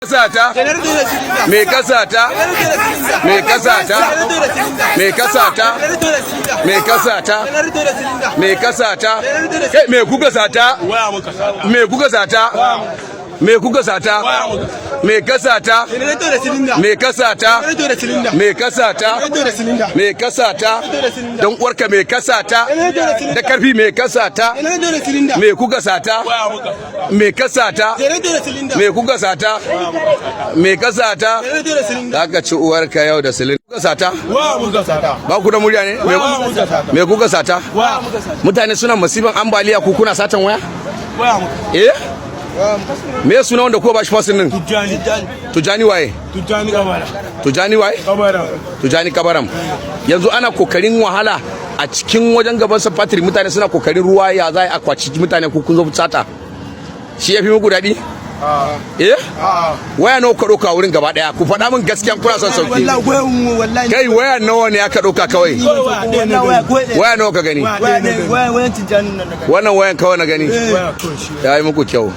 Sata? Me ka sata? Me ka sata? Me ka sata? Me ka sata? Me ka sata? Kai, me kuka sata? Me kuka sata? Me kuka sata? Me ka sata? Me ka sata? Me ka sata? Me ka sata? Don uwarka, me ka sata? Da karfi, me ka sata? Me kuka sata? Me ka sata? Me kuka sata? Me ka sata? Za ka ci uwarka yau da silin. Kuka sata? Ba ku da murya ne? Me kuka sata? Mutane suna masifan ambaliya, ku kuna satan waya? Eh? Me suna wanda ko ba shi fasin din? Tujjani. Tujani waye? Tujjani Kabara. Tujani waye? Kabara. Tujani Kabaram. Yanzu ana kokarin wahala a cikin wajen gaban St. Patrick, mutane suna kokarin ruwa, ya za a kwaci mutane, ku kun zo sata. Shi ya fi muku daɗi? Eh? Waya nawa ka ɗauka wurin gaba ɗaya? Ku faɗa min gaskiya, kuna son sauki. Wallahi. Kai, waya nawa ne aka ɗauka kawai? Waya nawa ka gani? Wayan Tijjani nan daga. Wannan wayan kawai na gani. Ya yi muku kyau.